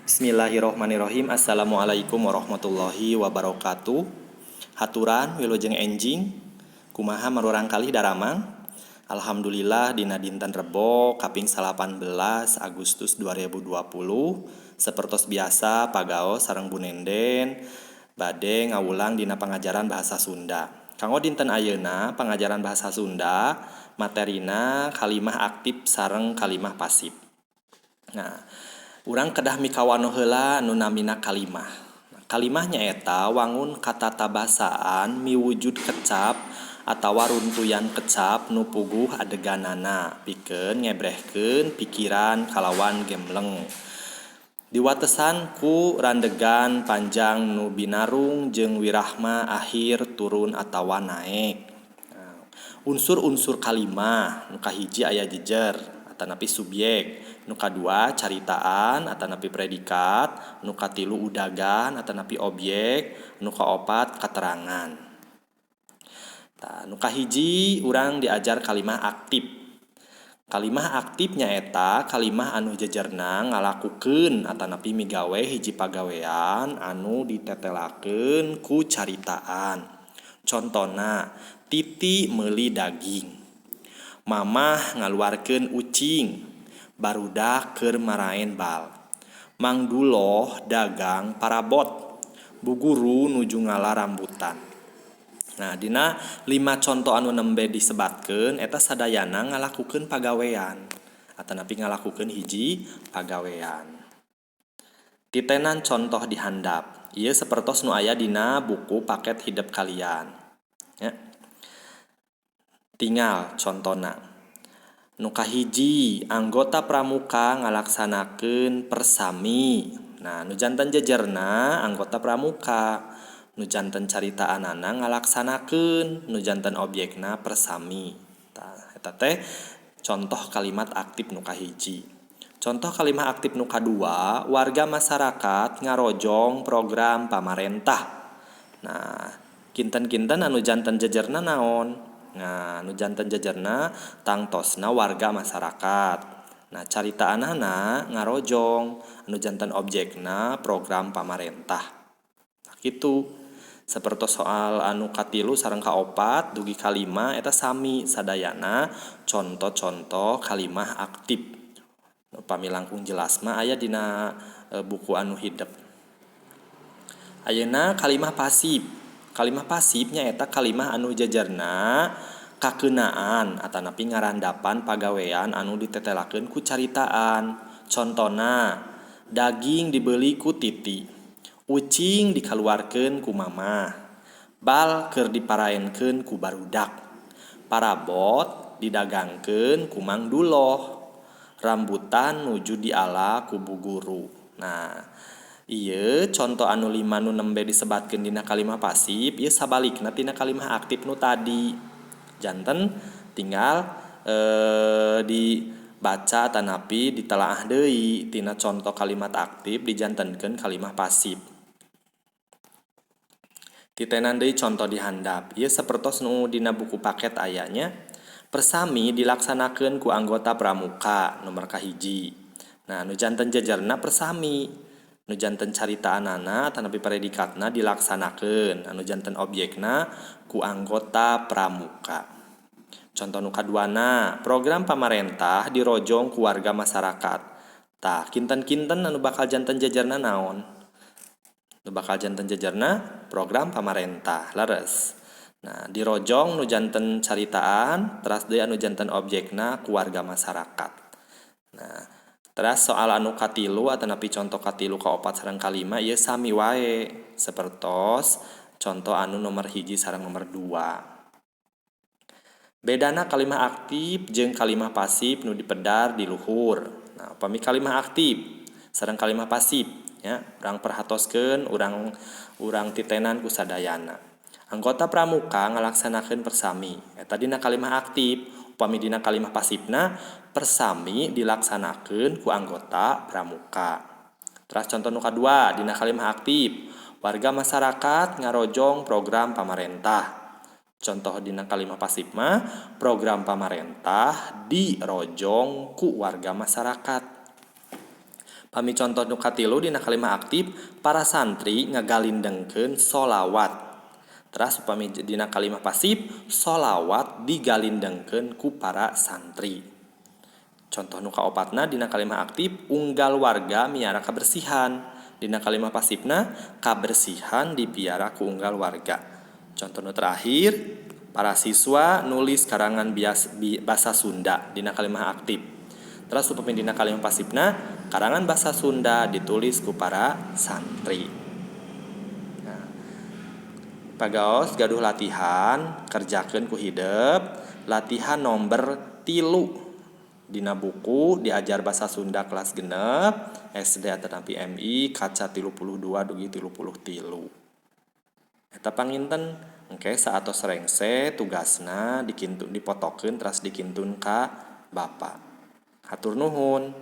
Bismillahirrahmanirrahim. Assalamualaikum warahmatullahi wabarakatuh. Haturan wilujeng enjing. Kumaha murangkalih daramang? Alhamdulillah, dina dinten Rebo kaping 18 Agustus 2020, sapertos biasa pagaos sareng Bu Nenden bade ngawulang dina pangajaran bahasa Sunda. Kanggo dinten ayeuna, pangajaran bahasa Sunda materina kalimah aktif sareng kalimah pasif. Nah, urang kedah mikawanoh heula nu namina kalimah. Kalimah nyaeta wangun katatabasaan miwujud kecap atawa runtuyan kecap nu puguh adeganana pikeun ngebrehkeun pikiran kalawan gemleng. Diwatesan ku randegan panjang nu binarung jeung wirahma akhir turun atawa naek. Nah, unsur-unsur kalimah nu kahiji aya jejer atanapi subyek, nu kadua caritaan atanapi predikat, nu katilu udagan atanapi objek, nu kaopat katerangan. Tah, nu kahiji urang diajar kalimah aktif. Kalimah aktif nyaeta kalimah anu jejerna ngalakukeun atanapi migawe hiji pagawean anu ditetelakeun ku caritaan. Contona, Titi meuli daging, Mamah ngaluarkeun ucing, barudak keur maraen bal, Mang Duloh dagang parabot, Bu guru nuju ngala rambutan. Nah, dina lima conto anu nembe disebatkeun eta sadayana ngalakukeun pagawean atanapi ngalakukeun hiji pagawean. Titenan contoh di handap. Ieu sapertos nu aya dina buku paket hidep kalian. Ya. Tingal contona. Nu kahiji, anggota pramuka ngalaksanakeun persami. Nah, nu janten jejerna anggota pramuka, nu janten caritaanana ngalaksanakeun, nu janten obyekna persami. Tah, eta teh contoh kalimat aktif nu kahiji. Contoh kalimat aktif nu kadua, warga masyarakat ngarojong program pamarentah. Nah, kinten-kinten anu janten jejerna naon? Nah, nu janten jejerna tangtosna warga masyarakat. Nah, caritaanana ngarojong, anu janten objekna program pamarentah. Nah, kitu. Sapertos soal anu katilu sareng kaopat dugi kalima eta sami sadayana contoh-contoh kalimah aktif. Upami langkung jelas mah aya dina buku anu hidep. Ayeuna kalimah pasif. Kalimah pasif nyaeta kalimah anu jejerna kakeunaan atanapi ngarandapan pagawean anu ditetelakeun ku caritaan. Contona, daging dibeli ku Titi, ucing dikaluarkeun ku Mamah, bal keur diparaenkeun ku barudak, parabot didagangkeun ku Mang Duloh, rambutan nuju diala ku bu guru. Nah, ieu contoh anu lima nu nembe disebatkeun dina kalimah pasif ieu sabalikna tina kalimah aktif nu tadi. Janten tinggal dibaca tanapi ditelaah deui tina contoh kalimat aktif dijantenkeun kalimah pasif. Titenan deui contoh di handap. Ieu sapertos nu dina buku paket ayanya. Persami dilaksanakeun ku anggota pramuka, nomor kahiji. Nah, nu janten jejerna persami, nu janten caritaanana atanapi predikatna dilaksanakeun, anu janten objekna ku anggota pramuka. Contoh nu kaduana, program pamarentah dirojong ku warga masyarakat. Tah, kinten-kinten anu bakal janten jejerna naon? Nu bakal janten jejerna program pamarentah, leres. Nah, dirojong nu janten caritaan, teras deui anu janten objekna ku warga masyarakat. Nah, teras soal anu katilu atanapi contoh katilu, kaopat sareng kalima ieu sami wae sapertos contoh anu nomor 1 sareng nomor 2. Bedana kalimah aktif jeung kalimah pasif nu dipedar di luhur. Nah, upami kalimah aktif sareng kalimah pasif ya, urang perhatoskeun, urang urang titenan ku sadayana. Anggota pramuka ngalaksanakeun persami. Eta dina kalimah aktif. Upami dina kalimah pasifna, persami dilaksanakeun ku anggota pramuka. Terus contoh nu kadua dina kalimah aktif, warga masyarakat ngarojong program pamarentah. Contoh dina kalimah pasif mah, program pamarentah dirojong ku warga masyarakat. Pami contoh nu katilu dina kalimah aktif, para santri ngagalindengkeun sholawat. Teras upami dina kalimah pasif, sholawat digalindengkeun ku para santri. Contoh nu kaopatna dina kalimah aktif, unggal warga miara kabersihan. Dina kalimah pasifna, kabersihan dipiara ku unggal warga. Contoh nu terakhir, para siswa nulis karangan bias, bahasa Sunda dina kalimah aktif. Terus upami dina kalimah pasifna, karangan bahasa Sunda ditulis ku para santri. Nah, pagaos gaduh latihan, kerjakeun ku hidep latihan nomor 3 dina buku diajar bahasa Sunda kelas 6 SD atanapi MI kaca 32 dugi 33. Eta panginten, engke saatos rengse tugasna dikintun, dipotokeun, teras dikintun ka Bapak. Hatur nuhun.